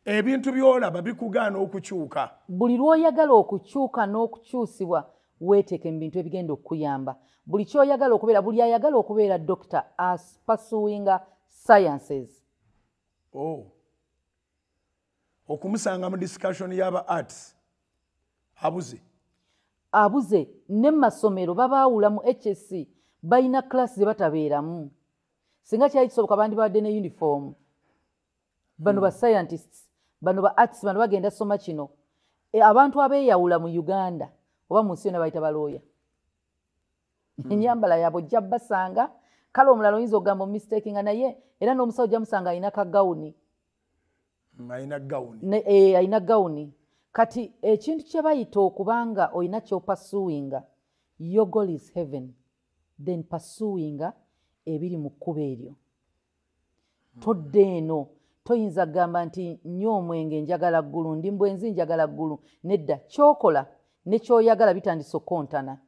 Ebintu byolaba bikugaana okukyuka. Buli lw'oyagala okukyuka n'okukyusibwa, weeteeke mu bintu ebigenda okukuyamba. Buli kyoyagala okubeera, buli ayagala okubeera doctor pursuinga sciences. Oh. Okumusanga mu discussion y'aba arts, abuze. Abuze. Ne mu masomero babaawula. Mu HSC balina class ze batabeeramu. Singa kyali kisoboka, bandibadde ne uniform. Bano ba scientists, bano ba arts, bano bagenda soma kino. Abantu abeeyawula mu Uganda oba mu nsi yonna bayita balooya. Enyambala yaabwe ojja basanga. Kale omulala oyinza okugamba mistake nga naye era n'omusawo ojja musanga alina kagawuni. Alina gawuni. Alina gawuni. Kati ekintu kye bayita okubanga olina ky'opursuinga, your goal is heaven, then pursuinga ebiri mu kkubo eryo. Todde eno, toyinza kugamba nti nywa omwenge njagala ggulu, ndi mbwenzi njagala ggulu. Nedda, kyokola ne kyoyagala bitandise okukontana.